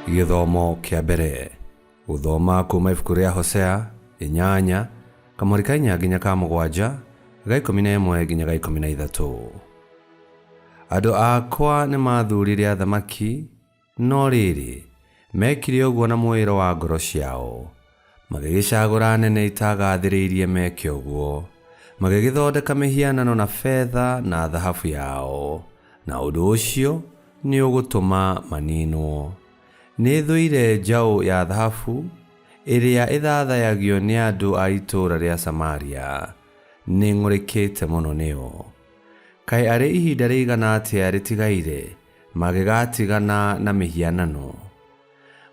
Gĩthomo kĩa mbere gũthoma kuma ibuku rĩa Hosea 8 kamũhari ka 4 nginya ka 7 ga 11 nginya ga 13. Andũ akwa nĩ maathurire athamaki, no rĩrĩ, meekire ũguo na mwĩĩro wa ngoro ciao. Magĩgĩcagũra anene itagathĩrĩirie meke ũguo. Magĩgĩthondeka mĩhianano na betha na thahabu yao, na ũndũ ũcio nĩ ũgũtũma maniinwo. Nĩ thũire njaũ ya thahabu ĩrĩa ĩthathayagio nĩ andũ a itũũra rĩa Samaria, nĩ ng'ũrĩkĩte mũno nĩyo. Kaĩ arĩ ihinda rĩigana atĩa rĩtigaire magĩgatigana na mĩhianano?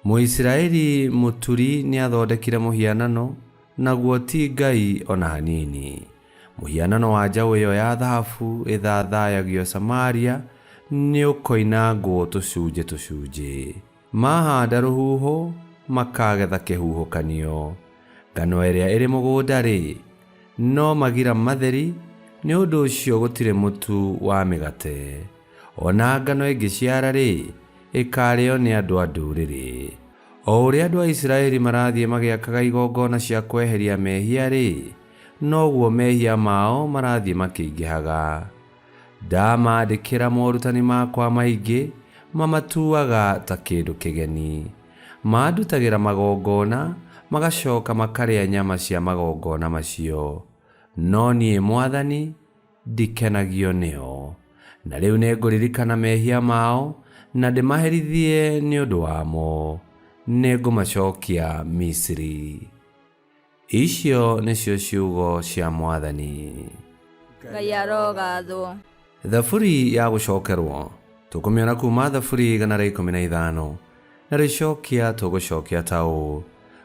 Mũisiraeli mũturi nĩathondekire mũhianano, naguo ti Ngai o na hanini. Mũhianano wa njaũ ĩyo ya thahabu ĩthathayagio Samaria nĩũkoinangwo tũcunjĩ tũcunjĩ. Maahanda rũhuho, makaagetha kĩhuhũkanio. Ngano ĩrĩa ĩrĩ mũgũnda-rĩ, no magira matheri, nĩ ũndũ ũcio gũtirĩ mũtu wa mĩgate. O na ngano ĩngĩciara-rĩ, ĩkaarĩo nĩ andũ a ndũrĩrĩ. O ũrĩa andũ a Isiraeli marathiĩ magĩakaga igongona cia kweheria mehia-rĩ, noguo mehia mao marathiĩ makĩingĩhaga. Ndamaandĩkĩra morutani makwa maingĩ, mamatuaga ta kĩndũ kĩgeni. Mandutagĩra magongona, magacoka makarĩa nyama cia magongona macio. No niĩ mwathani, ndikenagio nĩo. Na rĩu nĩngũririkana mehia mao, na ndĩmaherithie nĩ ũndũ wamo. Nĩngũmacokia Misiri. Icio nĩcio ciugo cia Mwathani. Ngai arogathwo. Thaburi ya gũcokerwo tũkũmĩona kuma Thaburi 115 na rĩcokia tũgũcokia ta ũũ: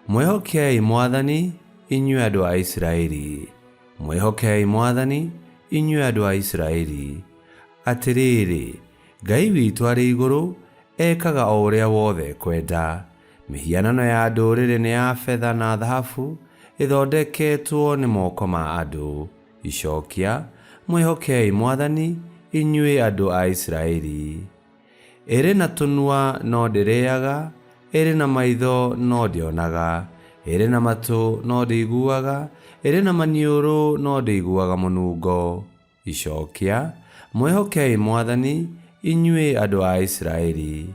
Mwĩhokei Mwathani, inyuĩ andũ a Isiraeli. Mwĩhokei Mwathani, inyuĩ andũ a Isiraeli. Atĩrĩrĩ, Ngai witũ arĩ igũrũ, ekaga o ũrĩa wothe ekwenda. Mĩhianano ya ndũrĩrĩ nĩ ya betha na thahabu, ĩthondeketwo nĩ moko ma andũ. Icokia, Mwĩhokei Mwathani, inyuĩ andũ a Isiraeli. Ĩrĩ na tũnua no ndĩrĩaga, ĩrĩ na maitho no ndĩonaga, ĩrĩ na matũ no ndĩiguaga, ĩrĩ na maniũrũ no ndĩiguaga mũnungo. Icokia, Mwĩhokei Mwathani, inyuĩ andũ a Isiraeli.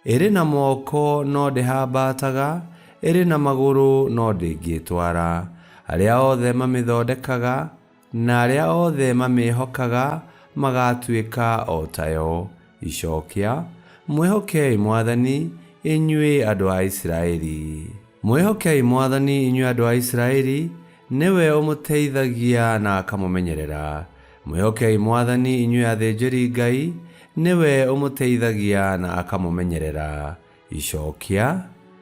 Ĩrĩ na moko no ndĩhambataga, ĩrĩ na magũrũ no ndĩngĩĩtwara. Arĩa othe mamĩthondekaga, na arĩa othe mamĩĩhokaga magaatuĩka o tayo. Icokia, Mwĩhokei Mwathani, inyuĩ andũ a Isiraeli. Mwĩhokei Mwathani, inyuĩ andũ a Isiraeli, nĩwe ũmũteithagia na akamũmenyerera. Mwĩhokei Mwathani, inyuĩ athĩnjĩri-Ngai, nĩwe ũmũteithagia na akamũmenyerera. Icokia,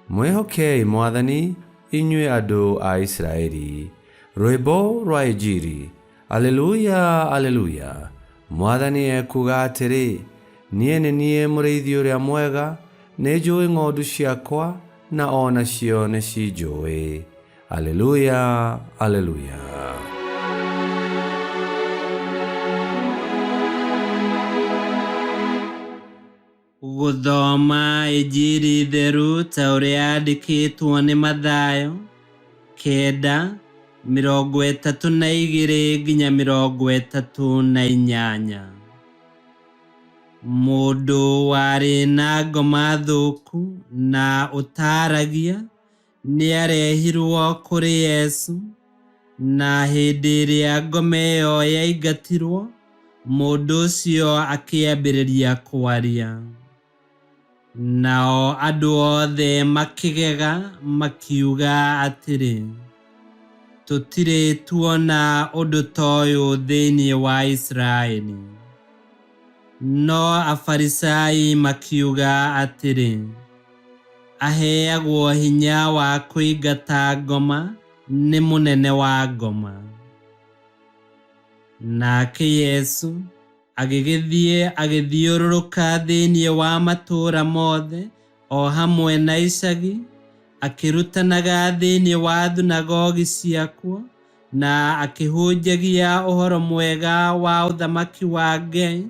Mwĩhokei Mwathani, inyuĩ andũ a Isiraeli. Rwĩmbo rwa Injiri. Aleluya, Aleluya. Mwathani ekuuga atĩrĩ, Niĩ nĩ niĩ mũrĩithi ũrĩa mwega, nĩnjũĩ ng'ondu ciakwa, na o nacio nĩcinjũĩ. Aleluya, Aleluya. Gũthoma Injiri theru ta ũrĩa yandĩkĩtwo nĩ Mathayo, 9, 32 nginya 38. Mũndũ warĩ na ngoma thũku na ũtaaragia nĩarehirwo kũrĩ Yesu, na hĩndĩ ĩrĩa ngoma ĩyo yaingatirwo, mũndũ ũcio akĩambĩrĩria kwaria. Nao andũ othe makĩgega, makiuga atĩrĩ, Tũtirĩ tuona ũndũ ta ũyũ thĩinĩ wa Isiraeli. No Afarisai makiuga atĩrĩ, Aheagwo hinya wa kũingata ngoma nĩ mũnene wa ngoma. Nake Yesu agĩgĩthiĩ agĩthiũrũrũka thĩinĩ wa matũũra mothe o hamwe na icagi, akĩrutanaga thĩinĩ wa thunagogi ciakuo, na akĩhunjagia ũhoro mwega wa ũthamaki wa Ngai,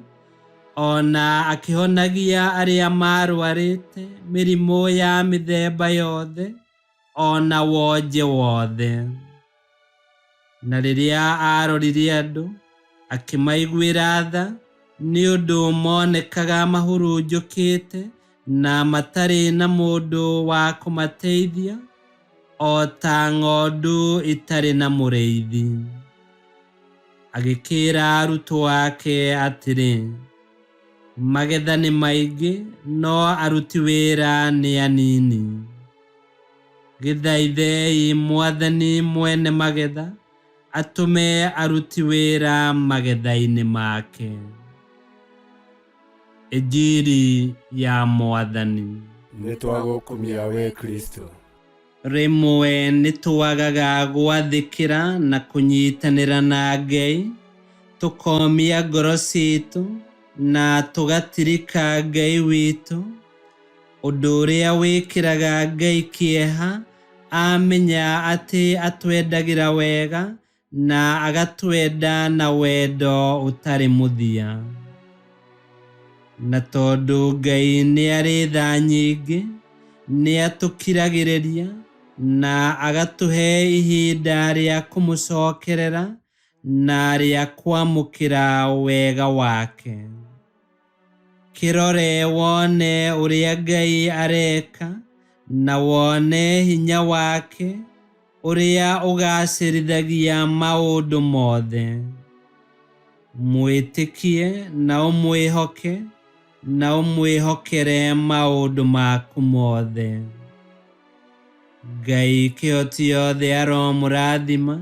O na akĩhonagia arĩa maarũarĩte mĩrimũ ya mĩthemba yothe o na wonje wothe. Na rĩrĩa aarorire andũ, akĩmaiguĩra tha nĩ ũndũ monekaga mahurunjũkĩte na matarĩ na mũndũ wa kũmateithia, o ta ng'ondu itarĩ na mũrĩithi. Agĩkĩĩra arutwo ake atĩrĩ, magetha nĩ maingĩ, no aruti wĩra nĩ anini. Gĩthaithei Mwathani mwene magetha atũme aruti wĩra magetha-inĩ make. Injiri ya Mwathani. Nĩ twagũkumia we Kristo. Rĩmwe nĩ twagaga gwathĩkĩra na kũnyitanĩra na Ngai, tũkomia ngoro citũ na tũgatirika Ngai witũ, ũndũ ũrĩa wĩkĩraga Ngai kĩeha amenya atĩ atwendagĩra wega na agatwenda na wendo ũtarĩ mũthia. Na tondũ Ngai nĩ arĩ tha nyingĩ, nĩ atũkiragĩrĩria na agatũhe ihinda rĩa kũmũcokerera na rĩa kwamũkĩra wega wake. Kĩrore wone ũrĩa Ngai areka na wone hinya wake ũrĩa ũgacĩrithagia maũndũ mothe. Mwĩtĩkie na ũmwĩhoke na ũmwĩhokere maũndũ maku mothe. Ngai kĩhoti yothe aromũrathima,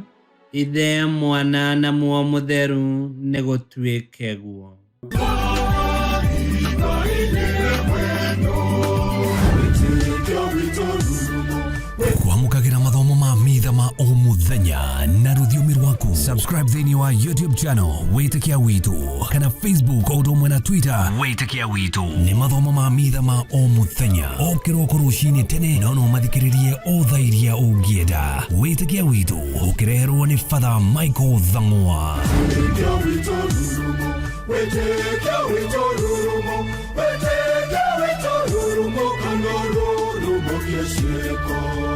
Ithe, Mwana na Muoyo Mũtheru, nĩ gũtuĩke guo. Kwamũkagĩra mathomo ma mitha ma o mũthenya na rũthiomi rwaku. Subscribe thĩinĩ wa YouTube channel Wĩtĩkia Witũ kana Facebook o ũndũ ũmwe na Twitter Wĩtĩkia Witũ. Nĩ mathomo ma mitha ma o mũthenya o kĩroko rũcinĩ tene, no no mathikĩrĩrie o thaa iria ũngĩenda. Wĩtĩkia Witũ ũkĩreherwo nĩ Father Michael Thang'wa. Wĩtĩkia witũ rurumo, wĩtĩkia witũ rurumo, wĩtĩkia witũ rurumo, kana rurumo kĩciĩko.